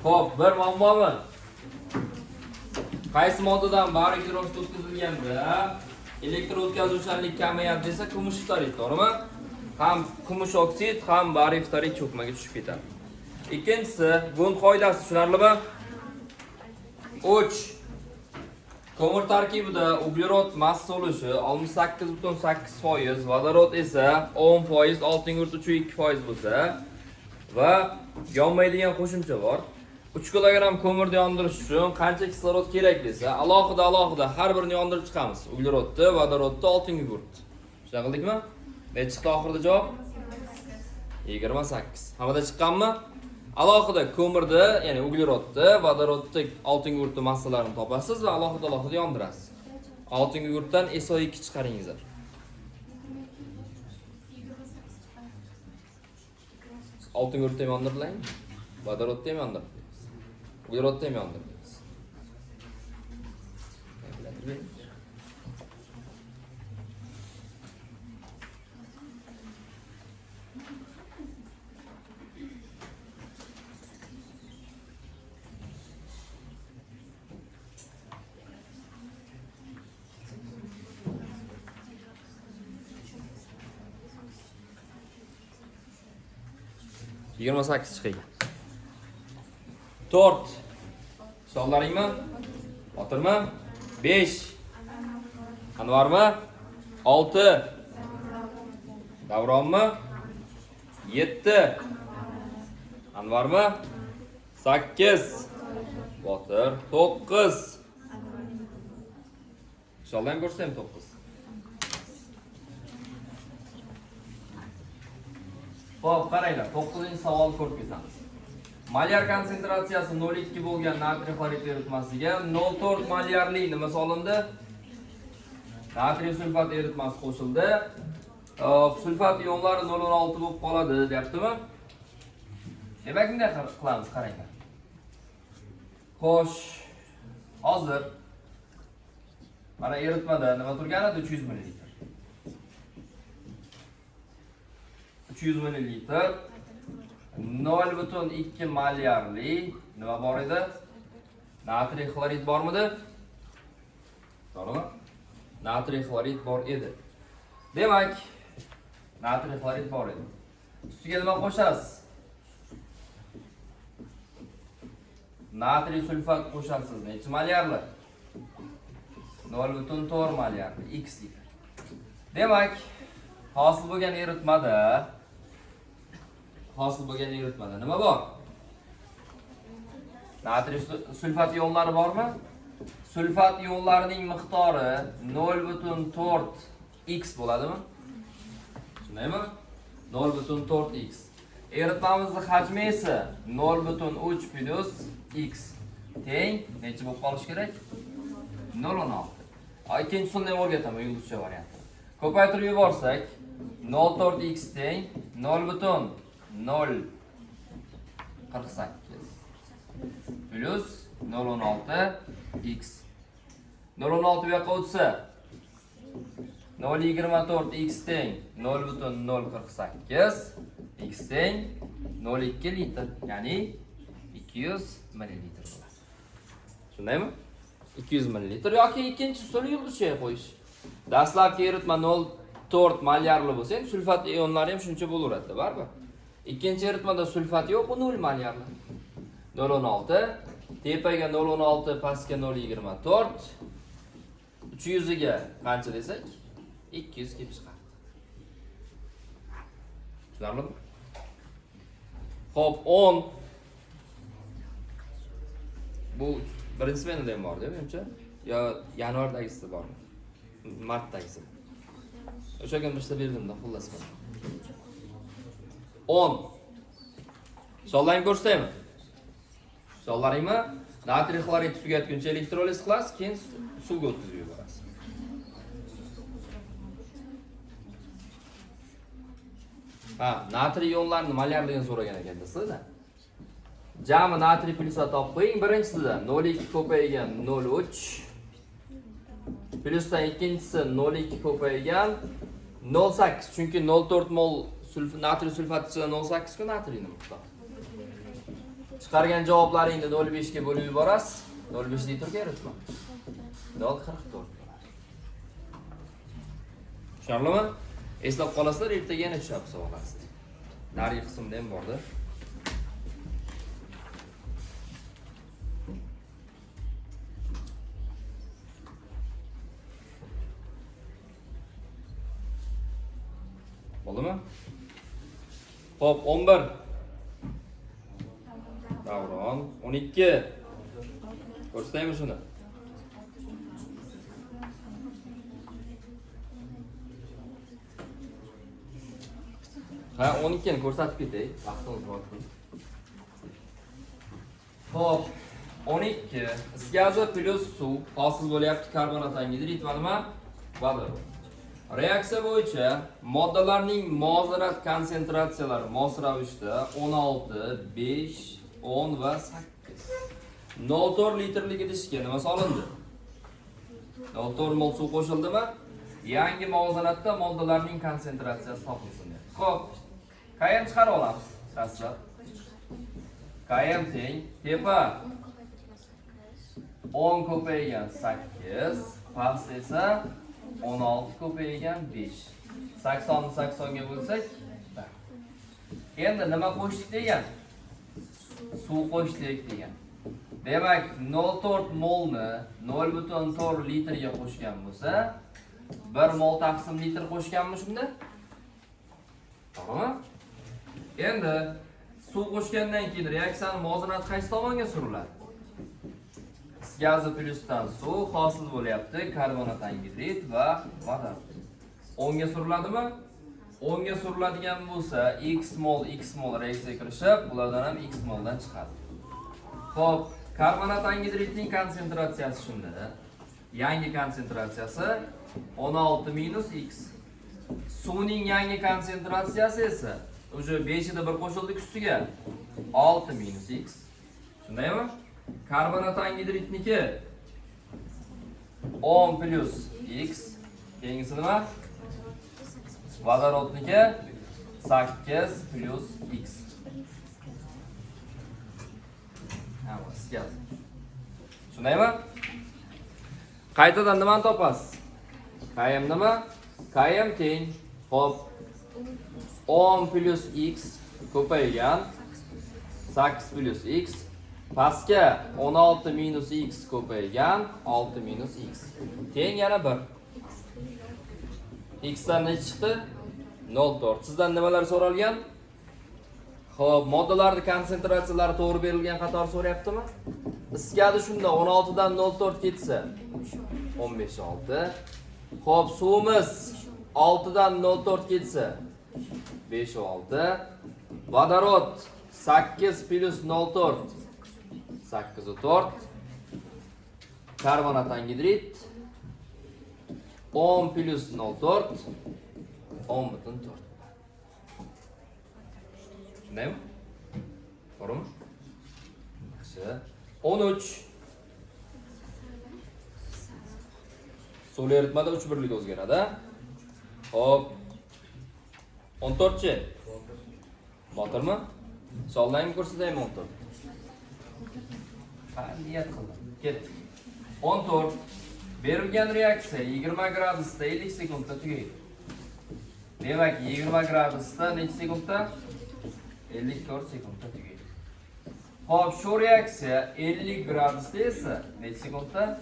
Xo'p, bir muammomi? Qaysi moddadan bariy gidroksid o'tkazilganda elektr o'tkazuvchanlik kamayadi desa, kumush ftorid, to'g'rimi? Ham kumush oksid, ham bariy ftorid cho'kmaga tushib ketadi. Ikkinchisi, Gund qoidasi tushunarlimi? 3. Ko'mir tarkibida uglerod massa ulushi 68,8%, vodorod esa 10%, oltingugurt 3,2% bo'lsa va yonmaydigan qo'shimcha bor. 3 kilogramm ko'mirni yondirish uchun qancha kislorod kerak desa, alohida alohida har birini yondirib chiqamiz. Uglerodni, vodorodni, oltingugurtni. Shunaqa qildikmi? Necha chiqdi oxirida javob? 28. Hammada chiqqanmi? Alohida ko'mirni, ya'ni uglerodni, vodorodni, oltingugurtni massalarini topasiz va alohida alohida yondirasiz. Oltingugurtdan SO2 chiqaringizlar. Oltingugurtni ham yondirdilarmi? Vodorodni ham yondirdingiz. Uglerodni ham yondirdingiz. 28 chiqadi. 4. Savollaringmi? Botirmi? 5. Anvarmi? 6. Davronmi? 7. Anvarmi? 8. Botir. 9. Savollarni ko'rsataymi 9? Xo'p, qaranglar, 9-savolni ko'rib ketamiz. Molyar konsentratsiyasi 0,2 bo'lgan natriy xlorid eritmasiga 0,4 molyarli nima solindi? Natriy sulfat eritmasi qo'shildi. Hop, sulfat ionlari 0,16 bo'lib qoladi, deyaptimi? Demak, bunday qilamiz, qaranglar. Xo'sh, hozir mana eritmada nima turgan edi? 300 ml. 300 ml 0,2 molyarli nima bor edi? Natriy xlorid bormidi? To'g'rimi? Natriy xlorid bor edi. Demak, natriy xlorid bor edi. Ustiga nima qo'shasiz? Natriy sulfat qo'shasiz. Necha molyarli? 0,4 molyarli x litr. Demak, hosil bo'lgan eritmada nima bor? Natriy sulfat ionlari bormi? Sulfat ionlarining miqdori 0,4 x bo'ladimi? Shundaymi? 0,4 x. Eritmamizning hajmi esa 0,3 plus x teng necha bo'lib qolishi kerak? 0,16. Ikkinchi usulni ham o'rgataman, yulduzcha variantini. Ko'paytirib yuborsak, 0,4 x teng 0,048 plus 0,16 x. 0,16 bu yoqqa o'tsa 0,24 x teng 0,048 x teng 0,2 litr, ya'ni 200 millilitr bo'ladi. Shundaymi? 200 millilitr yoki ikkinchi usuli yulduzchaga qo'yish. Dastlabki eritma 0,4 molyarli bo'lsa, endi sulfat ionlari ham shuncha bo'laveradi, baribir. Ikkinchi eritmada sulfat yo'q, u 0 molyarli. 0,16 tepaga 0,16, pastga 0,24, 300 ga qancha desak 200 kelib chiqadi. Tushunarlimi? Xo'p, 10. Bu birinchi smenada ham bor, menimcha. Yo yanvardagisida bormi? Martdagisi. O'sha kun ishlab berdim-da, xullas. 10. Savollarni ko'rsataymi? Savollaringmi? Natriy xlorid tugatguncha elektroliz qilasiz, keyin suvga o'tkazib yuborasiz. Ha, natriy ionlarini molyarligini so'ragan ekanda sizda. Jami natriy plyuslar topib qo'ying. Birinchisida 0,2 ko'paygan 0,3 plyusdan ikkinchisi 0,2 ko'paygan 0,8, chunki 0,4 mol natriy sulfat ichida 0,8 ku natriyni miqdori. Chiqargan javoblaringni 0,5 ga bo'lib yuborasiz. 0,5 litrga eritma. 0,44 bo'ladi. Tushunarlimi? Eslab qolasizlar, ertaga yana tushadi savollar sizga. Narigi qismda ham borda. Bo'ldimi? Xo'p, 11. Davron, 12. Ko'rsataymi shuni? Ha, 12 ni ko'rsatib ketay. Vaqtimiz bor. Xo'p, 12 is gazi plyus suv hosil bo'lyapti karbonat angidrid va nima? Vodorod. Reaksiya bo'yicha moddalarning muvozanat konsentratsiyalari mos ravishda 16, 5, 10 va 8. 0,4 litrlik idishga nima solindi? 0,4 mol suv qo'shildimi? Yangi muvozanatda moddalarning konsentratsiyasi topilsin deyapti. Xo'p, Km chiqarib olamiz dastlab. Km teng tepa 10 ko'paygan 8, past esa 16 ko'paygan 5. 80 ni 80 ga bo'lsak, 1. Endi nima qo'shdik degan? Suv qo'shdik degan. Demak, 0,4 molni 0,4 litrga qo'shgan bo'lsa, 1 mol taqsim litr qo'shganmi shunda? To'g'rimi? Endi suv qo'shgandan keyin reaksiyani muvozanati qaysi tomonga suriladi? Is gazi plyusdan suv hosil bo'lyapti, karbonat angidrid va vodorod. O'ngga suriladimi? O'ngga suriladigan bo'lsa, x mol x mol reaksiyaga kirishib, bulardan ham x moldan chiqadi. Xo'p, karbonat angidridning konsentratsiyasi shunda. Yangi konsentratsiyasi 16 minus x. Suvning yangi konsentratsiyasi esa уже 5 ida bir qo'shildik ustiga 6 minus x. Shundaymi? Karbonat angidridniki 10 plus x. Keyingisi nima? Vodorodniki 8 plus x. Ha, bu is gazi. Shundaymi? Qaytadan nimani topasiz? Km nima? Km teng. Xo'p, 10 plus x ko'paygan 8 plus x, pastga 16 minus x ko'paygan 6 minus x teng yana 1. X dan necha chiqdi? 0,4. Sizdan nimalar so'ralgan? Xo'p, moddalarning konsentratsiyalari to'g'ri berilgan qator so'rayaptimi? Is gazi shunda 16 dan 0,4 ketsa 15,6. Xo'p, suvimiz 6 dan 0,4 ketsa 5,6. Vodorod 8 plus 0,4 8,4. Karbonat angidrid 10 plus 0,4 10,4. Shundaymi? To'g'rimi? Yaxshi. 13. Suvli eritmada 3 birlik o'zgaradi. Xo'p. 14-chi? Botirmi? Sollaymi, ko'rsataymi 14? Ha, niyat qildim. Ketdik. 14. Berilgan reaksiya 20 gradusda 50 sekundda tugaydi. Demak, 20 gradusda necha sekundda? 54 sekundda tugaydi. Xo'p, shu reaksiya 50 gradusda esa necha sekundda?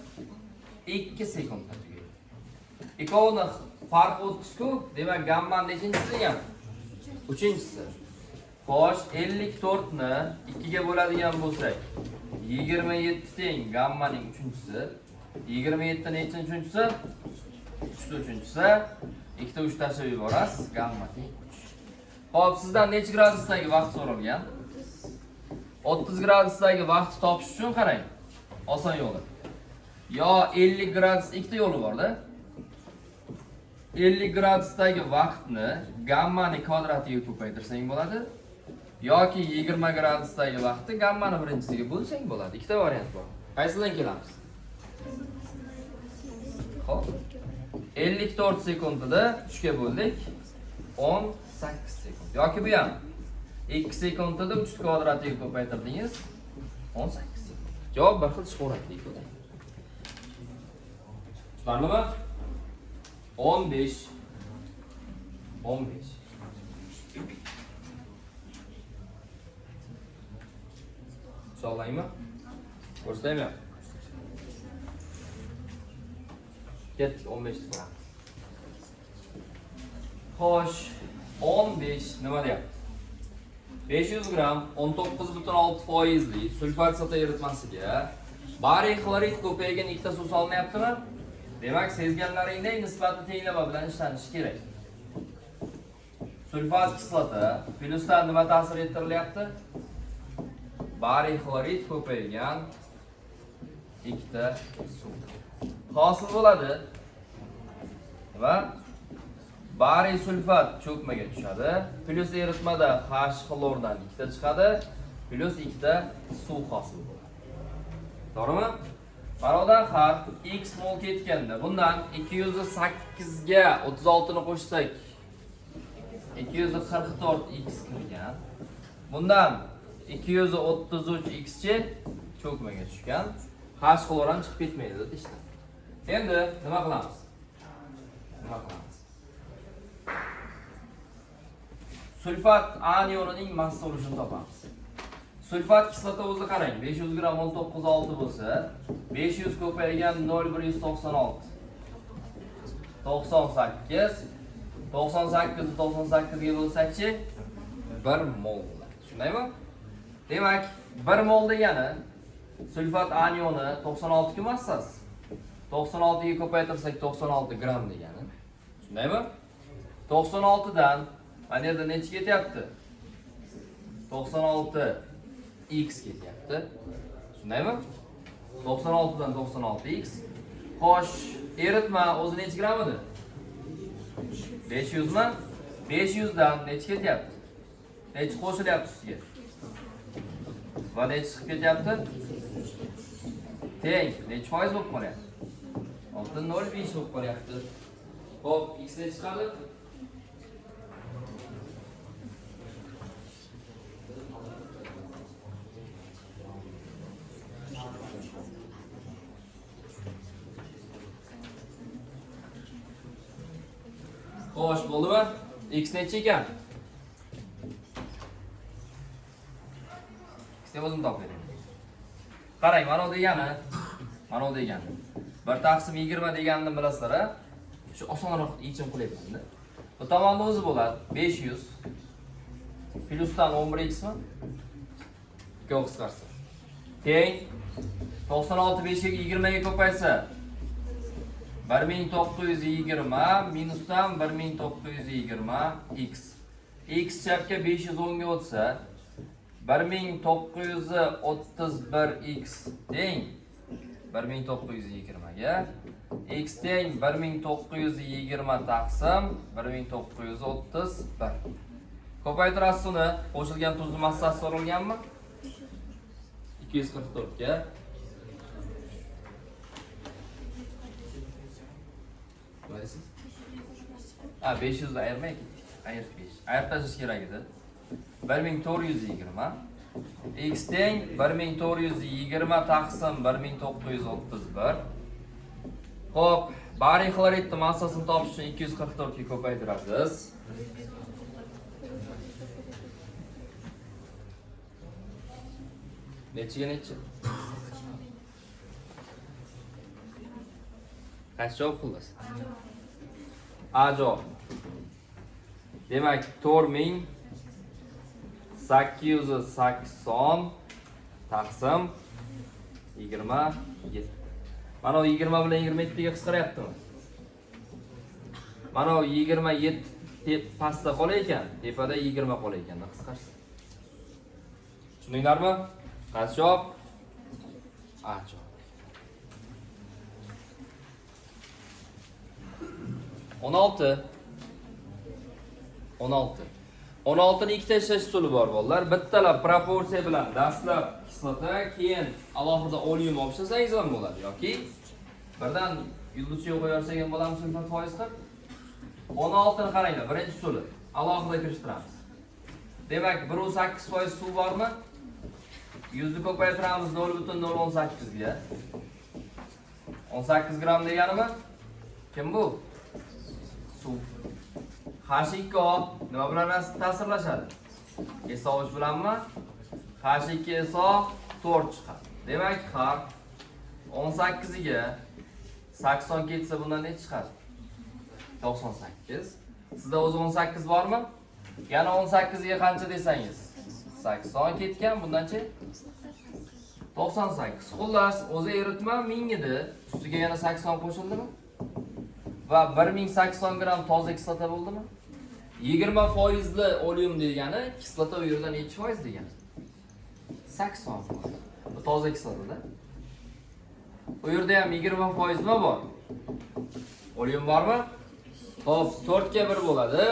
2 sekundda tugaydi. Ikkovini farq 30-ku, demak gammani nechinchisi degan? Uchinchisi. Xo'sh, 54 ni 2 ga bo'ladigan bo'lsak, 27 teng gammaning uchinchisi. 27 nechinchi uchinchisi? 3 ta uchinchisi. 2 ta 3 tashlab yuborasiz, gamma teng 3. Xo'p, sizdan necha gradusdagi vaqt so'ralgan? 30 gradusdagi vaqtni topish uchun qarang. Oson yo'li. Yo 50 gradus, ikkita yo'li bor-da. 50 gradusdagi vaqtni gammani kvadratiga ko'paytirsang bo'ladi, yoki 20 gradusdagi vaqtni gammani birinchisiga bo'lsang bo'ladi. Ikkita variant bor. Qaysidan kelamiz? Xo'p. 54 sekundida 3 ga bo'ldik. 18 sekund. Yoki bu ham 2 sekundda 3 kvadratiga ko'paytirdingiz, 18 sekund. Javob bir xil chiqaveradi. Tushunarlimi? 15 15. Savollaymi? Ko'rsataymi? Ketdik, 15 ni ko'ramiz. Xo'sh, 15 nima deyapti? 500 gram 19,6 foizli sulfat kislota eritmasiga bariy xlorid ko'paygan ikkita suv solinyaptimi? Demak, sezganlaringdek nisbatli tenglama bilan ishlanishi kerak. Sulfat kislota plyusdan nima ta'sir ettirilyapti? Bariy xlorid ko'paygan ikkita suv. Hosil bo'ladi. Nima? Bariy sulfat cho'kmaga tushadi. Plyus eritmada H xlordan ikkita chiqadi, plyus ikkita suv hosil bo'ladi. To'g'rimi? Marodan har x mol ketganda bundan 208 ga 36 ni qo'shsak 244 x kirgan. Bundan 233 x chi cho'kmaga tushgan. H xlor ham chiqib ketmaydi ishdan. Endi nima qilamiz? Nima qilamiz? Sulfat anionining massa ulushini topamiz. Sulfat kislota o'zi qarang, 500 gram 19,6 bo'lsa, 500 ko'paygan 0,196 98 98 ni 98 ga bo'lsak-chi 1 mol bo'ladi. Shundaymi? Demak, 1 mol degani sulfat anioni 96 ga massasi. 96 ga ko'paytirsak 96 gram degani. Shundaymi? 96 dan mana yerda necha ketyapti? 96 x ketyapti. Shundaymi? 96 dan 96 x. Xo'sh, eritma o'zi necha gram edi? 500 mi? 500 dan necha ketyapti? Necha qo'shilyapti ustiga? Va necha chiqib ketyapti? Teng, necha foiz bo'lib qolyapti? 6.05 bo'lib qolyapti. Xo'p, x necha chiqadi? Xo'sh, bo'ldimi? X necha ekan? X ni o'zim topib beraman. Qarang, mana bu degani, mana bu degani. 1 taqsim 20 deganini bilasizlar, a? Shu osonroq yechim qilyapman-da. Bu tomonda o'zi bo'ladi 500 plyusdan 11x mi? Ikkovi qisqarsa. Teng 96 5 ga 20 ga ko'paysa 1920 minusdan 1920 x. X chapga 510 ga o'tsa 1931 x teng 1920 ga, x teng 1920 taqsim 1931. Ko'paytirasiz uni, qo'shilgan tuzni massasi so'ralganmi? 244 ga. Nima deysiz? Ha, 500 ni ayirmay ketdik. Ayirib 5. Ayirib tashlash kerak edi. 1420 x teng 1420 taqsim 1931. Xo'p, bariy xloridni massasini topish uchun 244 ga ko'paytirasiz. Nechiga nechi? Qaysi javob xullas? A javob. Demak, 4880 taqsim 27. Mana bu 20 bilan 27 ga qisqaryaptimi? Mana bu 27 pastda qolar ekan, tepada 20 qolar ekan, qisqarsa. Tushundinglarmi? Qaysi javob? A javob. 16 16 16 ni ikkita ishlash usuli bor bolalar. Bittalar proporsiya bilan dastlab kislota, keyin alohida oleum olib ishlasangiz ham bo'ladi yoki birdan yulduzcha qo'yarsak ham bo'ladi sulfat foiz qilib. 16 ni qaranglar, birinchi usuli. Alohida kirishtiramiz. Demak, 1,8% suv bormi? 100 ni ko'paytiramiz 0,018 ga. 18 gramm deganimi? Kim bu? Suv. H2O nima bilan ta'sirlashadi? SO3 bilanmi? H2SO4 chiqadi. Demak, har 18 ga 80 ketsa bundan ne chiqadi? 98. Sizda o'zi 18 bormi? Yana 18 ga qancha desangiz? 80 ketgan, bundanchi 98. Xullas, o'zi eritma 1000 edi. Ustiga yana 80 qo'shildimi? Va 1080 gramm toza kislota bo'ldimi? 20 foizli oleum degani kislota u yerda nechi foiz degani? 80 foiz. Bu toza kislotada. U yerda ham 20 foiz nima bor? Oleum bormi? Xo'p, 4 ga 1 bo'ladi.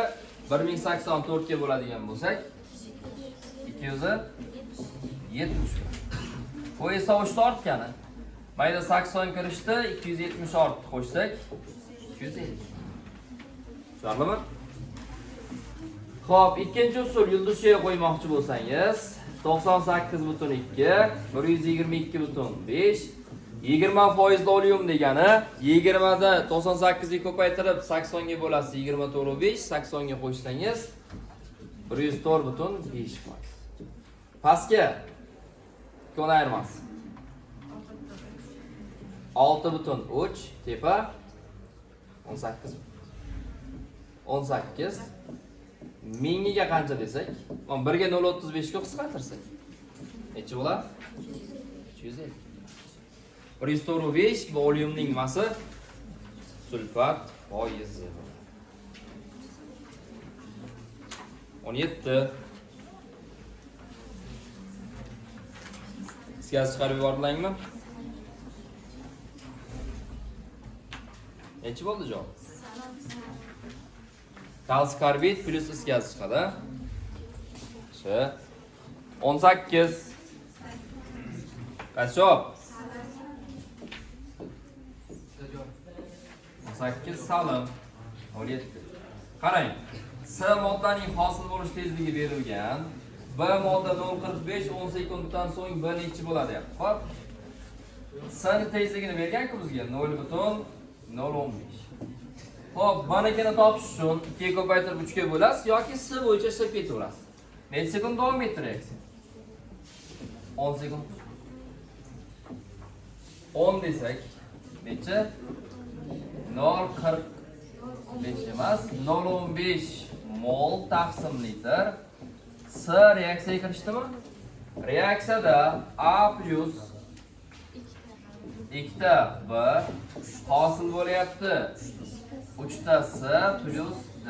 1080 4 ga bo'ladigan bo'lsak, 270. Bu esa 3 ortgani. Mayda 80 kirishdi, 270 ortdi qo'shsak, 250. Tushunarlimi? Xo'p, ikkinchi usul yulduzchaga qo'ymoqchi bo'lsangiz, 98,2, 122,5, 20 foizli oleum degani 20 da 98 ga ko'paytirib 80 ga bo'lasiz 24,5, 80 ga qo'shsangiz 104,5 foiz. Pastga ikkoni ayirmasi 6,3, tepa 18. 18 mingiga qancha desak, mana 1 ga 0.35 ga qisqartirsak necha bo'ladi? 250. 104,5 bu oleumning nimasi? Sulfat foizi. 17. Is gazi chiqarib yubordingmi? Necha bo'ldi javob? Kalsiy karbid plyus is gazi chiqadi. Shu. 18. Qaysi javob? 18 salim. 17. Qarang. S moddaning hosil bo'lish tezligi berilgan. B modda 0.45 10 sekunddan so'ng B nechi bo'ladi deyapti. Xo'p. S ni tezligini bergan-ku bizga 0.015. Xo'p, B-nikini topish uchun 2 ga ko'paytirib 3 ga bo'lasiz yoki S bo'yicha ishlab ketaverasiz. Necha sekund davom etdi reaksiya? 10 sekund. 10 desak necha? 0.45 emas, 0.15 mol taqsim litr. S reaksiyaga kirishdimi? Reaksiyada A plyus 2 ta B hosil bo'lyapti. 3 ta S plyus D.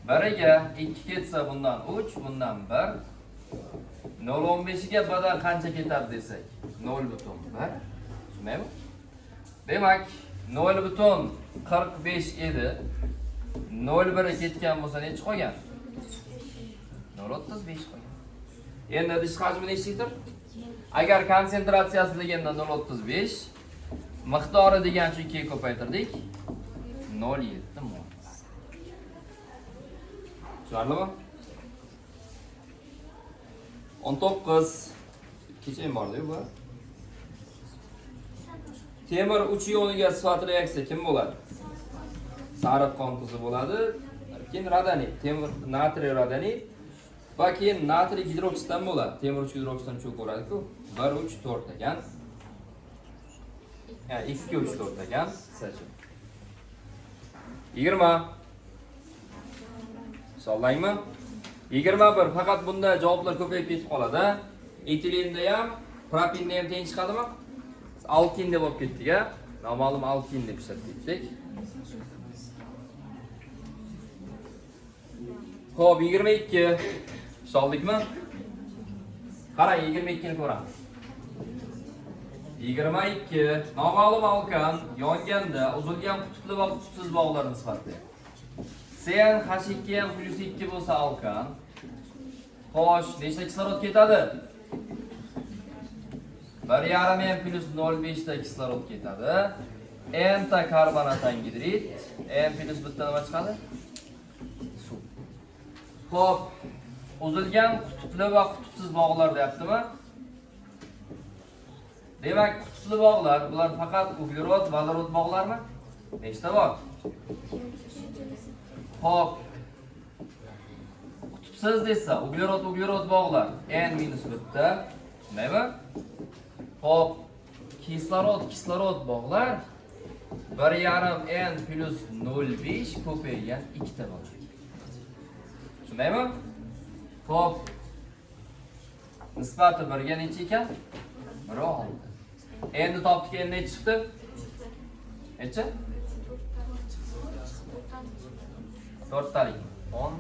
Biriga 2 ketsa bundan 3, bundan 1. 0.15 ga Bdan qancha ketadi desak, 0.1. Tushundingmi? Demak, 0.45 edi. 0.1 ketgan bo'lsa necha qolgan? 0.35 qolgan. Endi idish hajmi necha litr? Agar konsentratsiyasi deganda 0.35, miqdori degan uchun 2 ga ko'paytirdik. 0.7 mol. Tushunarlimi? 19. Kecha ham bordi-yu bu. Temir 3 ioniga sifat reaksiya kim bo'ladi? Sariq qon tuzi bo'ladi. Keyin rodonit, temir natriy rodonit va keyin natriy gidroksiddan bo'ladi. Temir 3 gidroksiddan cho'kaveradi-ku. 1 3 4 ekan. Ya'ni 2 3 4 ekan. Qisqacha. 20. Hisoblaymi? 21. Faqat bunda javoblar ko'payib ketib qoladi. Etilenda ham, propinda ham teng chiqadimi? Alkin deb olib ketdik, a? Noma'lum alkin deb ishlab ketdik. Xo'p, 22. Hisobladikmi? Qarang, 22 ni ko'ramiz. 22. Noma'lum alkan yonganda uzilgan qutbli va qutbsiz bog'larni sifatlaydi. CnH2n plyus 2 bo'lsa alkan. Xo'sh, nechta kislorod ketadi? 1,5 m plyus 0,5 ta kislorod ketadi. N ta karbonat angidrid, M plyus bitta nima chiqadi? Suv. Xo'p, Uzilgan qutbli va qutbsiz bog'lar deyaptimi? Demak, qutbli bog'lar bular faqat uglerod, vodorod bog'larmi? Nechta bor? Xo'p. Qutbsiz desa, uglerod uglerod bog'lar N minus bitta. Shundaymi? Xo'p, kislorod kislorod bog'lar 1,5 N plus 0,5 ko'paygan ikkita bo'ladi. Shundaymi? Xo'p. Nisbati birga necha ekan? 1,6. Endi topdik, endi necha chiqdi? Necha? To'rttalik. 10.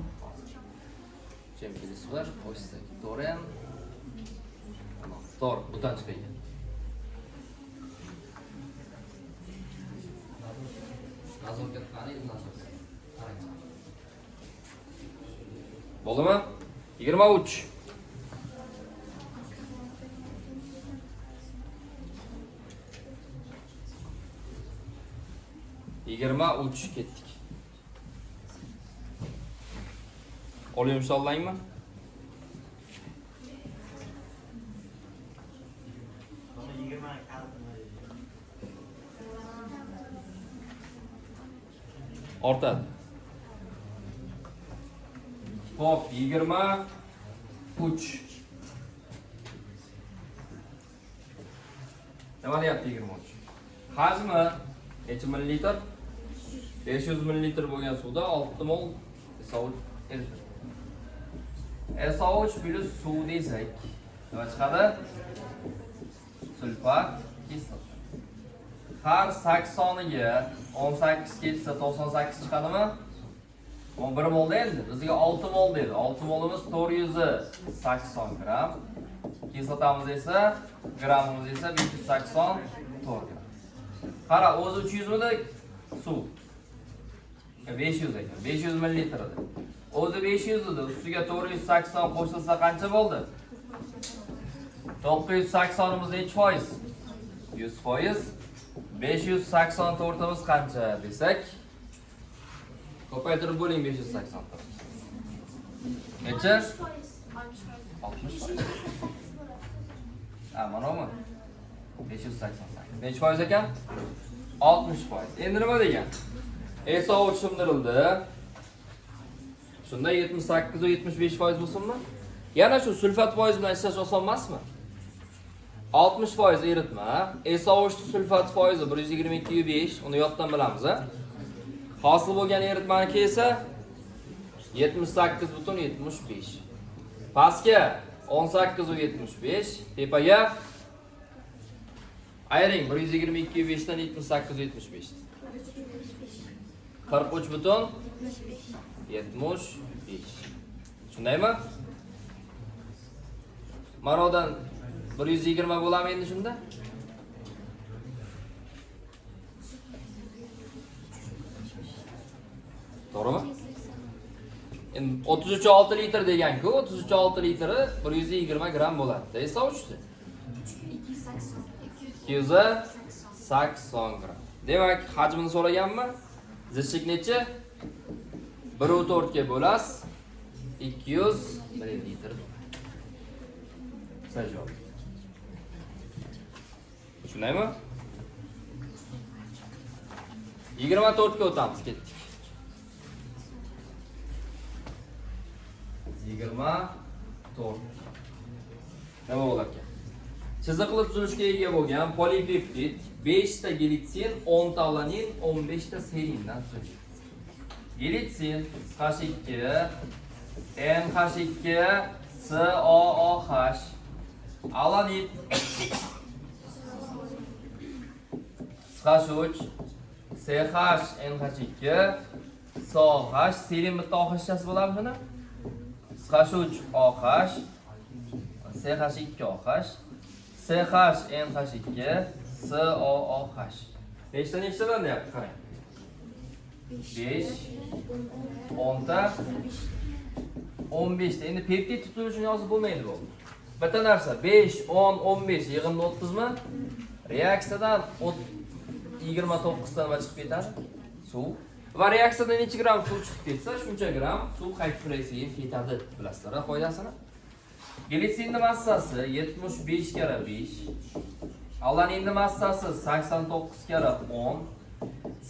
Чем kelesizlar? Qo'shsak to'g'ri ham. To'g'ri, butan chiqadi. Nazokat qani, nazokat. Qarang. Bo'ldimi? 23. 23 ketdik. Olayım sallayayım mı? Bana 20 kaldı. Ortadi. Xo'p, 23. Nima deyapti 23? Hajmi necha millilitr? 500 millilitr bo'lgan suvda 6 mol SO3 eritiladi. SO3 plyus suv desak, nima chiqadi? Sulfat kislota. Har 80iga 18 ketsa 98 chiqadimi? 11 molda endi. Bizga 6 mol dedi. 6 molimiz 480 gram. Kislotamiz esa, grammimiz esa 584 gram. Qara, o'zi 300 midi suv? 500 ekan. 500 millilitr edi. O'zi 500 edi. Ustiga 480 qo'shilsa qancha bo'ldi? 980imiz nechi foiz? 100 foiz. 584imiz qancha desak, ko'paytirib bo'ling 584. Necha? 60 foiz. Ha, manami? 588. Nechi foiz ekan? 60 foiz. Endi nima degan? SO3 tushuntirildi. Shunda 78,75 foiz bo'lsinmi? Yana shu sulfat foizi bilan ishlash oson emasmi? 60 foiz eritma, SO3 sulfat foizi 122,5, uni yoddan bilamiz, a? Hosil bo'lgan eritmaniki esa 78,75. Pastga 18,75, tepaga ayiring 122,5 dan 78,75. 43,75. Shundaymi? Marodan 120 bo'ladimi endi shunda? To'g'rimi? Endi 33,6 litr degan-ku, 33,6 litri 120 gram bo'ladi. Esa uchdi. 280 gram. Demak, hajmini so'raganmi? Zichlik necha? 1,4 ga bo'lasiz. 200 millilitr. Javob. Shundaymi? 24 ga o'tamiz, ketdik. 24. Nima bo'lar ekan? Chiziqli tuzilishga ega bo'lgan polipeptid 5 ta glitsin, 10 ta alanin, 15 ta serindan tuzilgan. Glitsin CH2, NH2, COOH, alanin CH3, CH, NH2, COH, serin bitta OHchasi bo'ladimi shuni? CH3 OH, CH2 OH, CH NH2, COOH. Nechta nechtadan deyapti, qarang. 5, 10 ta, 15 ta. Endi peptid tuzilishini yozib bo'lmaydi bu. Bitta narsa 5, 10, 15 yig'indi 30 mi? Reaksiyadan 29 ta nima chiqib ketadi? Suv. Va reaksiyada necha gram suv chiqib ketsa, shuncha gram suv qaytib reaksiyaga ketadi. Bilasizlar, qoidasini. Glitsinning massasi 75 karra 5. Alaninning massasi 89 karra 10.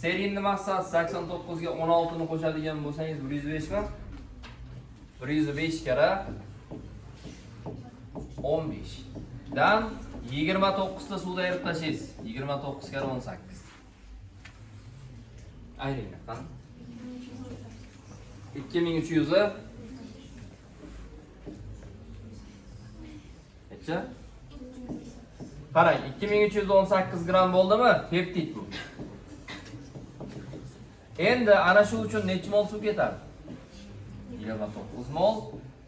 Serinning massasi 89 ga 16 ni qo'shadigan bo'lsangiz 105 mi? 105 karra 15. Dan 29 ta suvda ayirib tashlaysiz. 29 karra 18. Ayringlar, qani? 2300 necha? Qarang, 2318 gram bo'ldimi? Peptid bu. Endi ana shu uchun necha mol suv ketadi? 29 mol.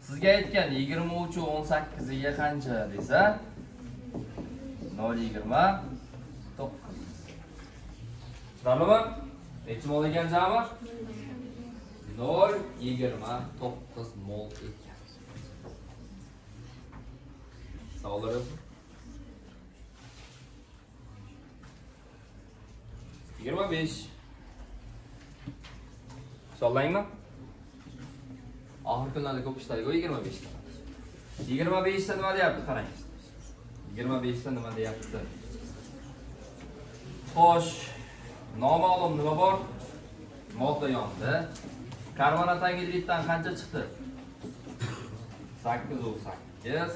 Sizga aytgan 23 18 ga qancha desa 0.29. Tushunarlimi? Necha mol ekan jami? 0.29 mol ekan. Savollar yo'qmi? 25. Hisoblaymi? Oxirgi kunlarda ko'p ishladik, 25 ta. 25 ta nima deyapti, qarang. 25 ta nima deyapti? Xo'sh, noma'lum nima bor? Modda yondi. Karbonat angidriddan qancha chiqdi? 8.8.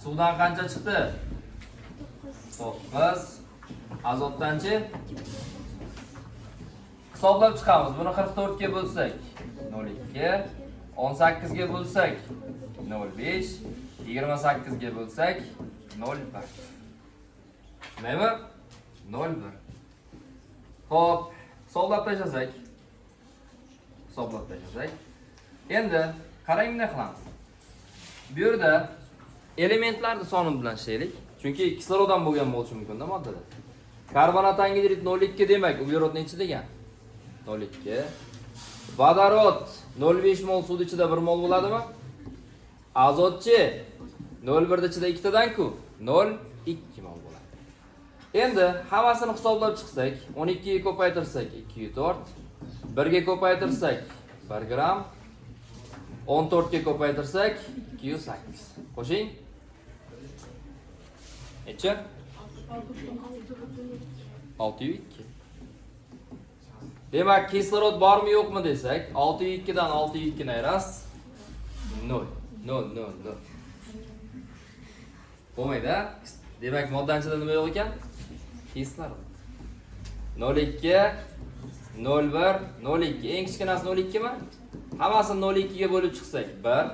Suvdan qancha chiqdi? 9. Azotdanchi? Hisoblab chiqamiz. Buni 44 ga bo'lsak 0.2, 18 ga bo'lsak 0.5, 28 ga bo'lsak 0.1. Shundaymi? 0.1. Xo'p, hisoblab tashlasak. Hisoblab tashlasak. Endi qarang, bunday qilamiz. Bu yerda elementlarni soni bilan ishlaylik. Chunki kislorod ham bo'lgan bo'lishi mumkin-da moddada. Karbonat angidrid 0.2 demak, uglerod necha degan? 0.2. Vodorod 0.5 mol suvni ichida 1 mol bo'ladimi? Azotchi 0.1 ichida ikkitadan-ku 0.2 mol bo'ladi. Endi hammasini hisoblab chiqsak, 12 ga ko'paytirsak 204, 1 ga ko'paytirsak 1 gram, 14 ga ko'paytirsak 208. Qo'shing. Necha? 602. Demak, kislorod bormi yo'qmi desak, 602 dan 602 ni ayirasiz. 0 0 0 0. Bo'lmaydi-a? Demak, moddaning ichida nima yo'q ekan? Kislorod. 0.2 0.1 0.2. Eng kichkinasi 0.2 mi? Hammasini 0.2 ga bo'lib chiqsak 1.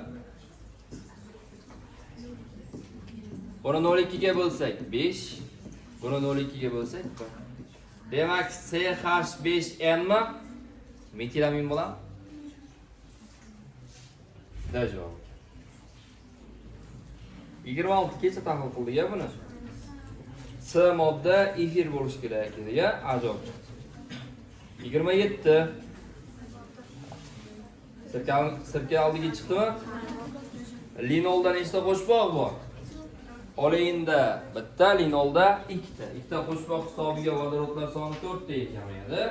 Buni 0.2 ga bo'lsak 5. Buni 0.2 ga bo'lsak 1. Demak, CH5N mi? Metilamin bo'ladimi? Da javob. 26 kecha tahlil qildik ya buni. C modda efir bo'lishi kerak edi ya, ajoyib chiqdi. 27. Sirka oldiga chiqdimi? Linolda nechta qo'shboq bor? Oleinda bitta, linolda ikkita. Ikkita qo'shboq hisobiga vodorodlar soni 4 ta kamayadi.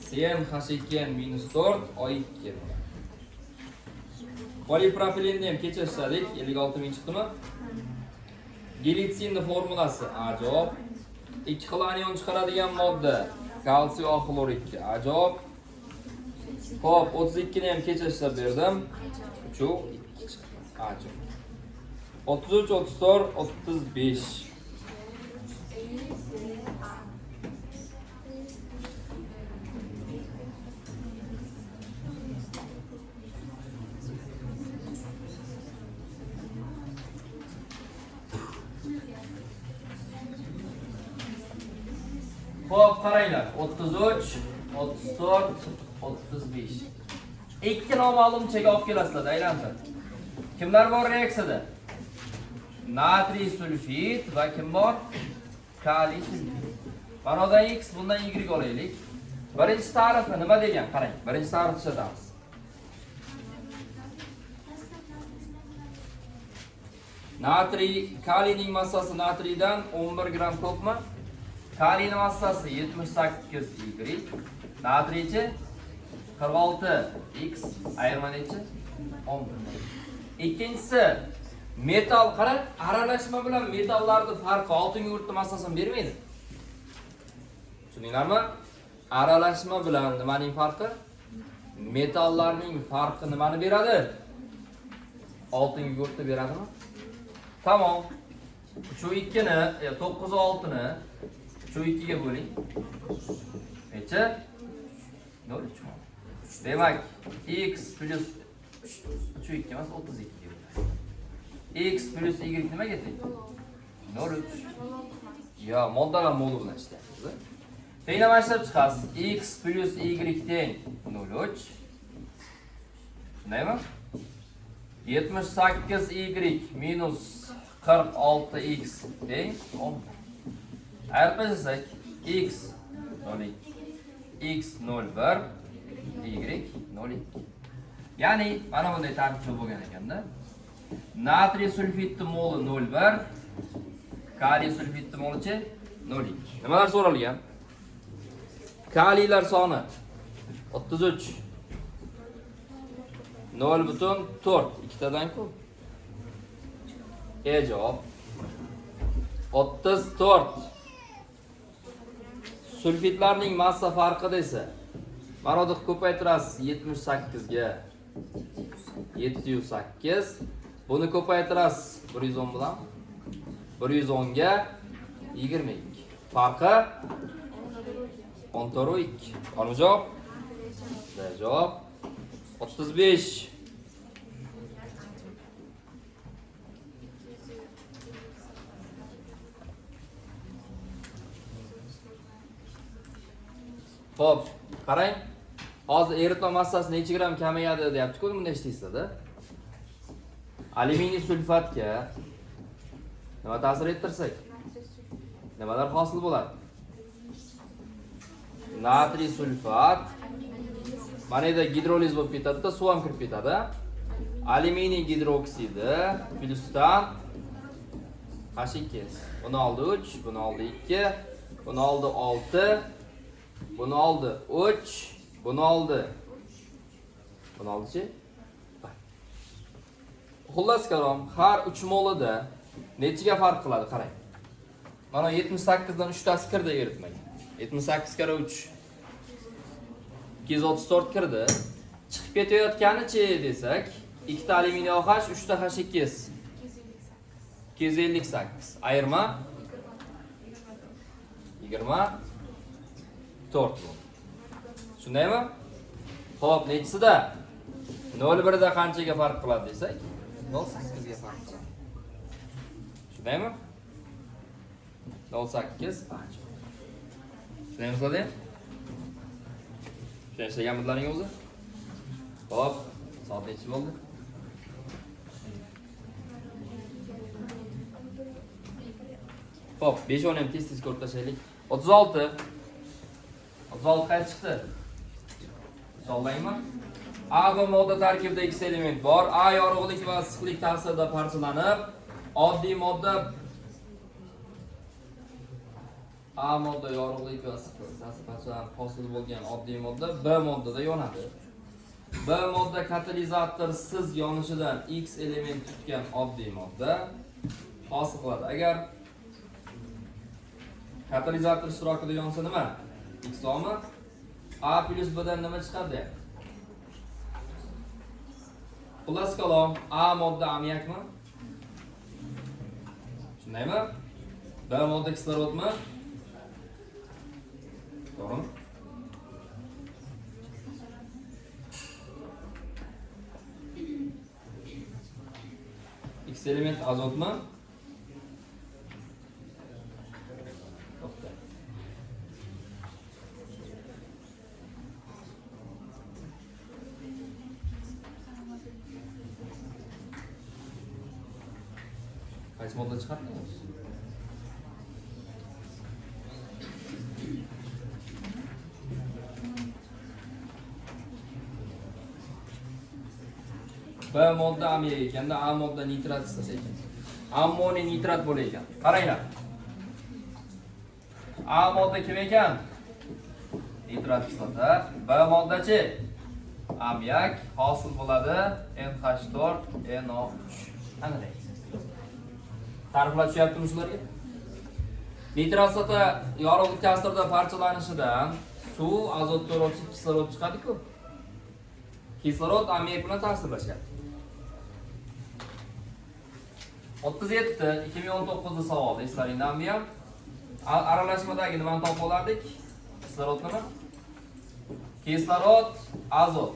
CnH2n -4 O2. Polipropilenni ham kecha ishladik, 56 ming chiqdimi? Glitsinning formulasi A javob. Ikki xil anion chiqaradigan modda kalsiy O xlor 2 A javob. Xo'p, 32 ni ham kecha ishlab berdim. 3 2 chiqdi. A javob. 33, 34, 35. Xo'p, qaranglar. 33, 34, 35. Ikki noma'lumchaga olib kelasizlar, aylantir. Kimlar bor reaksiyada? Natriy sulfid va kim bor? Kaliy sulfid. Manodan X, bundan Y olaylik. Birinchi ta'rifi nima degan? Qarang, birinchi ta'rifni ishlatamiz. Natriy kaliyning massasi natriydan 11 gram ko'pmi? Kaliyning massasi 78 Y. Natriychi 46 x ayirma nechi? 11. Ikkinchisi metal, qara, aralashma bilan metallarning farqi oltin gugurtni massasini bermaydi. Tushundinglarmi? Aralashma bilan nimaning farqi? Metallarning farqi nimani beradi? Oltin gugurtni beradimi? Tamom. 3 2 ni, 9 6 ni 3 2 ga bo'ling. Necha? 0,3. Demak, x plus 3 2 emas, 32 ga bo'lasiz. X plus y nimaga teng? 0,3. Yo, moddalar moli bilan ishlayapmiz. Tenglama ishlab chiqasiz. X plus y teng 0,3. Shundaymi? 78 y minus 46x teng 10. Ayirib tashlasak x 0,2, x 0,1, y 0,2. Ya'ni mana bunday tartibda bo'lgan ekanda. Natriy sulfidni moli 0,1, kaliy sulfidni molichi 0,2. Nimalar so'ralgan? Kaliylar soni 33. 0,4 ikkitadan ko'p. E javob. 34. Sulfidlarning massa farqi desa, mana bu ko'paytirasiz 78 ga 708. Buni ko'paytirasiz 110 bilan. 110 ga 22. Farqi 14,2. Bormi javob? D javob. 35. Xo'p, qarang. Hozir eritma massasi necha gram kamayadi deyapti-ku, bunda ishlaysizda. Alyuminiy sulfatga nima ta'sir ettirsak? Nimalar hosil bo'ladi? Natriy sulfat. Mana yerda gidroliz bo'lib ketadi-da, suv ham kirib ketadi. Alyuminiy gidroksidi plyusdan H2. Buni oldi 3, buni oldi 2, buni oldi 6, buni oldi 3, buni oldi. Buni oldi-chi? Xullas kalom, har 3 molida nechiga farq qiladi qarang. Mana 78 dan 3 tasi kirdi eritmaga. 78 karra 3 234 kirdi. Chiqib ketayotgani-chi desak, 2 ta alyuminiy OH, 3 ta H2. 258. Ayirma 24 bo'ldi. Shundaymi? Xo'p, nechisida? 0,1 da qanchaga farq qiladi desak, 0,8 ga farq qiladi. Shundaymi? 0,8. Shundaymi sizlarda ham? Shunday ishlaganmidilaring o'zi? Xo'p, soat nechi bo'ldi? Xo'p, 5-10 ham tez-tez ko'rib tashlaylik. 36. 36 qaysi chiqdi? Sollaymi? A va modda tarkibida X element bor. A yorug'lik va issiqlik ta'sirida parchalanib, oddiy modda A modda yorug'lik va issiqlik ta'sirida parchalanib hosil bo'lgan oddiy modda B moddada yonadi. B modda katalizatorsiz yonishidan X element tutgan oddiy modda hosil qiladi. Agar katalizator ishtirokida yonsa nima? X omi? A plus B dan nima chiqadi deyapti. Xullas kalom, A modda ammiakmi? Shundaymi? B modda kislorodmi? To'g'rimi? X element azotmi? To'xta. Qaysi modda chiqadi? B modda ammiak ekanda, A modda nitrat kislota ekan. Ammoniy nitrat bo'lar ekan. Qaranglar. A modda kim ekan? Nitrat kislota. B moddachi? Ammiak hosil bo'ladi NH4 NO3. Ana reaksiya. Ta'riflar tushyaptimi shularga? Nitrat yorug'lik ta'sirida parchalanishidan suv, azot to'roksid, kislorod chiqadi-ku. Kislorod ammiak bilan ta'sirlashyapti. 37 2019 savol eslaringdanmi ham? Aralashmadagi nimani topib olardik? Kislorod nima? Kislorod, azot.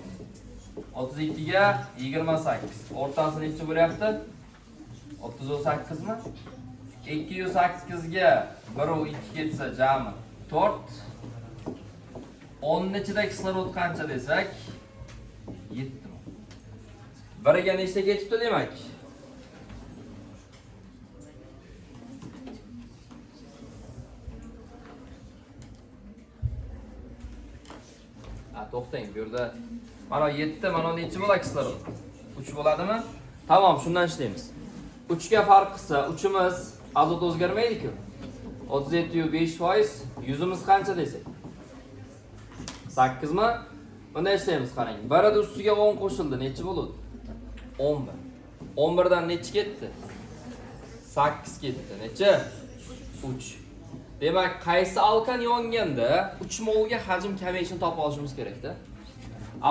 32 ga 28. O'rtasi necha bo'lyapti? 38 mi? 208 ga 1 u 2 ketsa jami 4. 10 ichida kislorod qancha desak? 7 mi? Biriga nechta ketibdi demak? Ha, to'xtang, bu yerda mana 7, mana necha bo'ladi kislorod? 3 bo'ladimi? Tamom, shundan ishlaymiz. 3 ga farq qilsa, 3imiz azot o'zgarmaydi-ku. 37.5%, yuzimiz qancha desak? 8 mi? Bunday ishlaymiz, qarang. Birida ustiga 10 qo'shildi, necha bo'ladi? 11. 11 dan necha ketdi? 8 ketdi. Necha? 3. Demak, qaysi alkan yonganda 3 molga hajm kamayishini topa olishimiz kerak-da.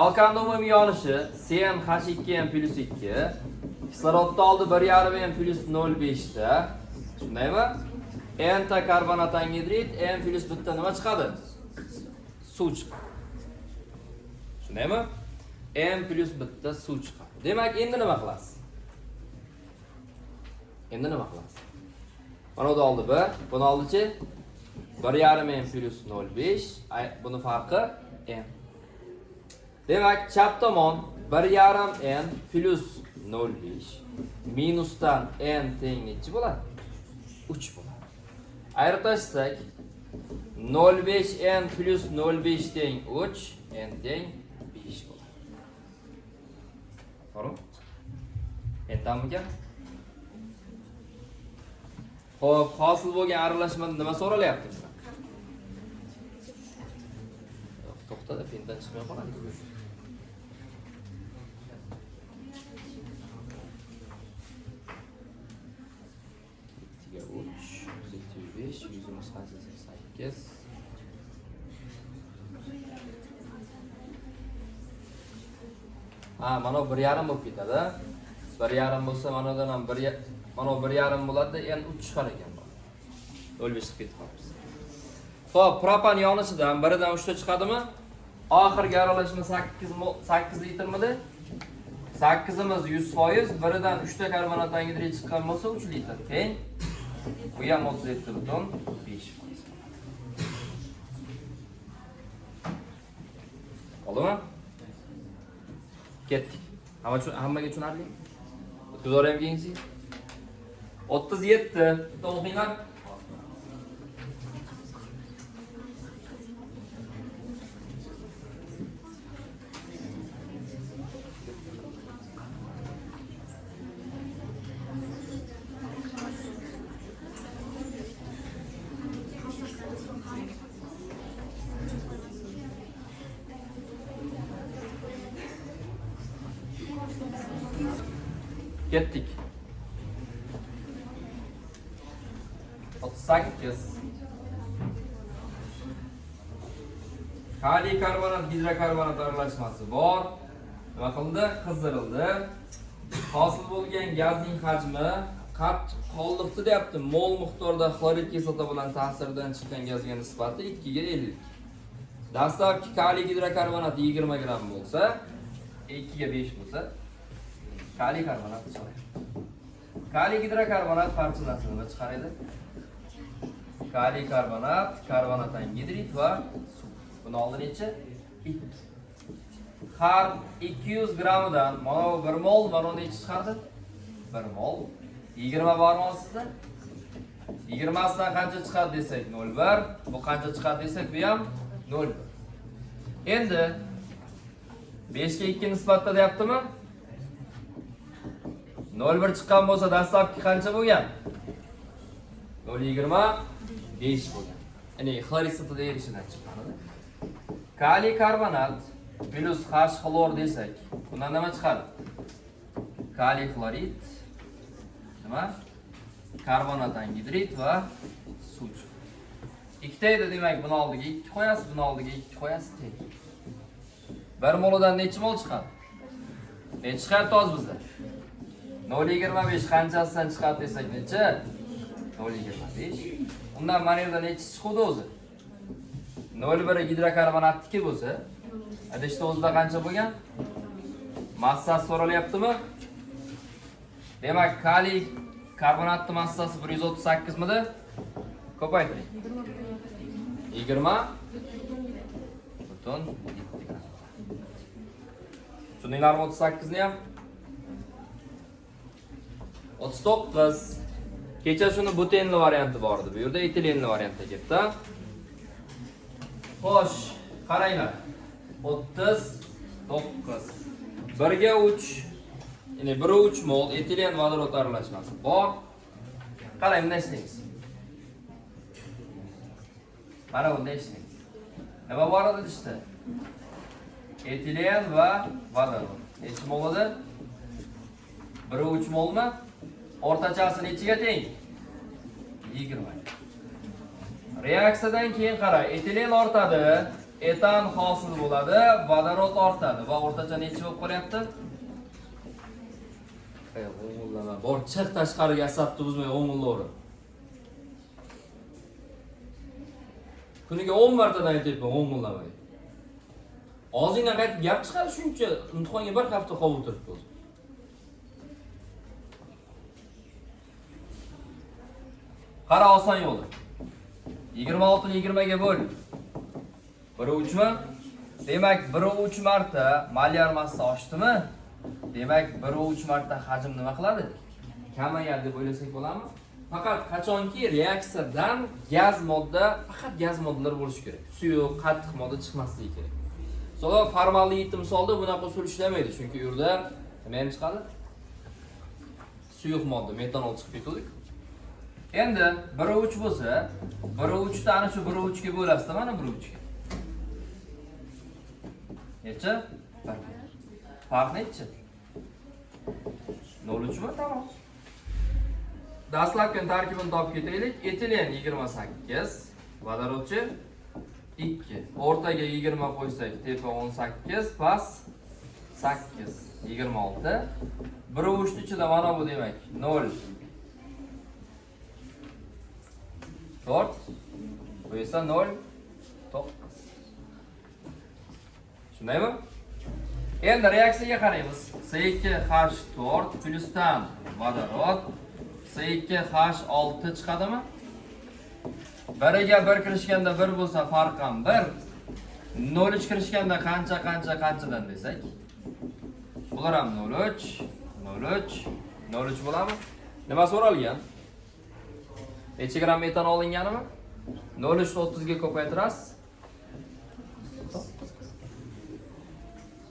Alkanning umumiy yonishi CnH2n plus 2, kislorodni oldi 1,5 n plus 0,5 ta. Shundaymi? N ta karbonat angidrid, N plus bitta nima chiqadi? Suv chiqadi. Shundaymi? N plus bitta suv chiqadi. Demak, endi nima qilasiz? Endi nima qilasiz? Mana bu oldi 1, buni oldichi 1,5 n plus 0,5, buni farqi n. Demak, chap tomon 1,5 n plus 0,5 minusdan n teng nechi bo'ladi? 3 bo'ladi. Ayirib tashlasak 0,5 n plus 0,5 teng 3, n teng 5 bo'ladi. To'g'rimi? Aytamikan? Xo'p, hosil bo'lgan aralashmada nima so'ralyapti bizdan? Yo'q, to'xta, pendan chiqmay qoladi. Yettiga uch, yetti besh, yuzimiz qancha? 8. Ha, mana bu 1,5 bo'lib ketadi. 1,5 bo'lsa, manadan ham bir mana bu 1,5 bo'ladi, endi 3 chiqar ekan. 0,5 chiqib ketib qolamiz. Xo'p, propan yonishidan biridan 3 ta chiqadimi? Oxirgi aralashma 8 8 litrmidi? 8imiz 100%, biridan 3 ta karbonat angidrid chiqqan bo'lsa 3 litr. Teng. Bu ham 37,5%. Bo'ldimi? Ketdik. Hamma hammaga tushunarli? O'tkazib keyingi. 37. Bitta o'qinglar. Ketdik. 38. Kaliy karbonat gidrokarbonat aralashmasi bor. Nima qilindi? Qizdirildi. Hosil bo'lgan gazning hajmi qattiq qoldiqdi deyapti. Mol miqdorda xlorid kislota bilan ta'siridan chiqqan gazga nisbati 2 ga 50. Dastlabki kaliy gidrokarbonat 20 gramm bo'lsa, 2 ga 5 bo'lsa, kaliy karbonat chiqadi. Kaliy gidrokarbonat parchalasini nima chiqaradi? Kaliy karbonat, karbonat angidrid va suv. Buni oldi necha? 2. Har 200 grammidan mana bu 1 mol, mana bu necha chiqardi? 1 mol. 20 bormi sizda? 20sidan qancha chiqadi desak 0,1, bu qancha chiqadi desak bu ham 0,1. Endi 5 ga 2 nisbatda deyaptimi? 0,1 chiqqan bo'lsa dastlabki qancha bo'lgan? 0,25 bo'lgan. Ya'ni xlorid kislota erishidan chiqqan. Kaliy karbonat Plyus H xlor desak, bundan nima chiqadi? Kaliy xlorid, nima? Karbonat angidrid va suv chiqadi. Ikkita edi, demak, buni oldiga 2 qo'yasiz, buni oldiga 2 qo'yasiz, teng. 1 moldan necha mol chiqadi? Necha chiqyapti hozir bizda? 0,25 qanchasidan chiqadi desak necha? 0,25. Undan mana yerda nechasi chiquvdi o'zi? 0,1 gidrokarbonatniki bo'lsa, idishda o'zida qancha bo'lgan? Massasi so'ralyaptimi? Demak, kaliy karbonatning massasi 138 midi? Ko'paytiring. 20,7 gram. Tushundinglarmi 38 ni ham? 39. Kecha shuni butenli varianti bor edi. Bu yerda etilenli variantda ketdi. Xo'sh, qaranglar. 39. 1 ga 3, ya'ni 1 3 mol etilen vodorod aralashmasi bor. Qarang, bunday ishlaymiz. Mana bunday ishlaymiz. Nima bor edi idishda? Etilen va vodorod. Necha mol edi? 1 3 molmi? O'rtachasi nechiga teng? 20. Reaksiyadan keyin qara, etilen ortadi, etan hosil bo'ladi, vodorod ortadi va o'rtacha necha bo'lib qolyapti? Ey, o'ng'illama. Bor, chiq tashqariga, asabni buzmay o'ng'illaverib. Kuniga 10 martadan aytyapman, o'ng'illamay. Og'zingdan qaytib gap chiqadi shuncha, imtihonga bir hafta qolib o'tiribdi o'zi. Qara, oson yo'li. 26 ni 20 ga bo'l. 1 3 mi? Demak, 1 3 marta molyar massa oshdimi? Demak, 1 3 marta hajm nima qiladi? Kamayadi deb o'ylasak bo'ladimi? Faqat qachonki reaksiyadan gaz modda, faqat gaz moddalar bo'lishi kerak. Suyuq, qattiq modda chiqmasligi kerak. Masalan, formaldehid misolda bunaqa usul ishlamaydi, chunki u yerda nima ham chiqadi? Suyuq modda, metanol chiqib ketadi. Endi 1 3 bo'lsa, 1 3 ta ana shu 1 3 ga bo'lasizda, mana 1 3 ga. Necha? 1. Farq necha? 0,3 mi? Tamom. Dastlabki tarkibini topib ketaylik. Etilen 28, vodorodchi 2. O'rtaga 20 qo'ysak, tepa 18, past 8, 26. 1 3 ichida mana bu, demak 0 4, bu esa 0 9. Shundaymi? Endi reaksiyaga qaraymiz. C2H4 plyusdan vodorod C2H6 chiqadimi? Biriga 1 kirishganda 1 bo'lsa, farq ham 1. 0,3 kirishganda qancha, qancha, qanchadan desak? Bular ham 0,3, 0,3, 0,3 bo'ladimi? Nima so'ralgan? Necha gram metan olinganimi? 0,3 ni 30 ga ko'paytirasiz.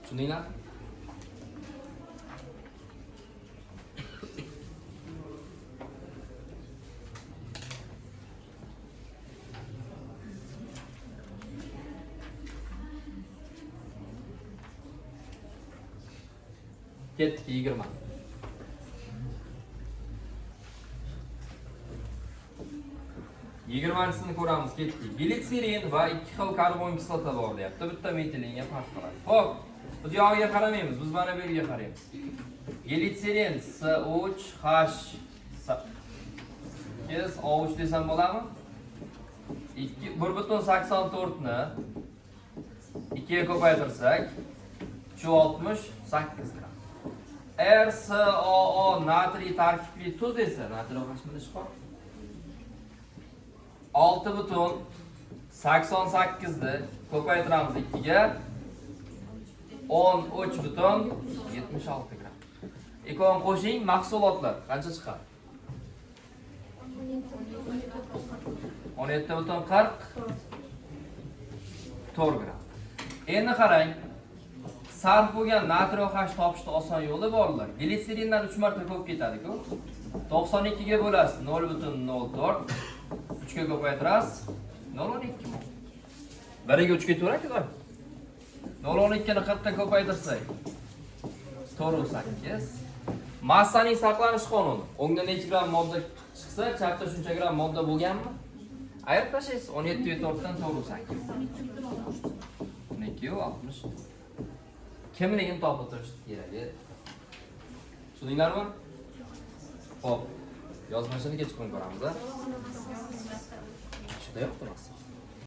Tushundinglar? Ketdik 20. 20-chisini ko'ramiz, ketdik. Glitserin va ikki xil karbon kislota bor deyapti. Bitta metilenga farq qiladi. Xo'p, biz yog'iga qaramaymiz, biz mana bu yerga qaraymiz. Glitserin C3H 8 O3 desam bo'ladimi? 2 1,84 ni 2 ga ko'paytirsak 368 gram. RCOO natriy tarkibli tuz esa, natriy OH nima ish bor? 6,88 ni ko'paytiramiz 2 ga, 13,76 gram. Ikkovini qo'shing, mahsulotlar qancha chiqadi? 17,44 gram. Endi qarang, sarf bo'lgan natriy OH topishda oson yo'li borlar. Glitserindan 3 marta ko'p ketadi-ku. 92 ga bo'lasiz 0,04, 3 ga ko'paytirasiz 0,12 mol. Biriga 3 ketaverar-ku. 0,12 ni 40 ga ko'paytirsak 4,8. Massaning saqlanish qonuni. O'ngda necha gram modda chiqsa, chapda shuncha gram modda bo'lganmi? Ayirib tashlaysiz. 17,4 dan 4,8. 12,64. Kimligini topib turish kerak. Tushundinglarmi? Xo'p. Yozmashini kechqurun ko'ramiz, a? Shuda yo'q massa.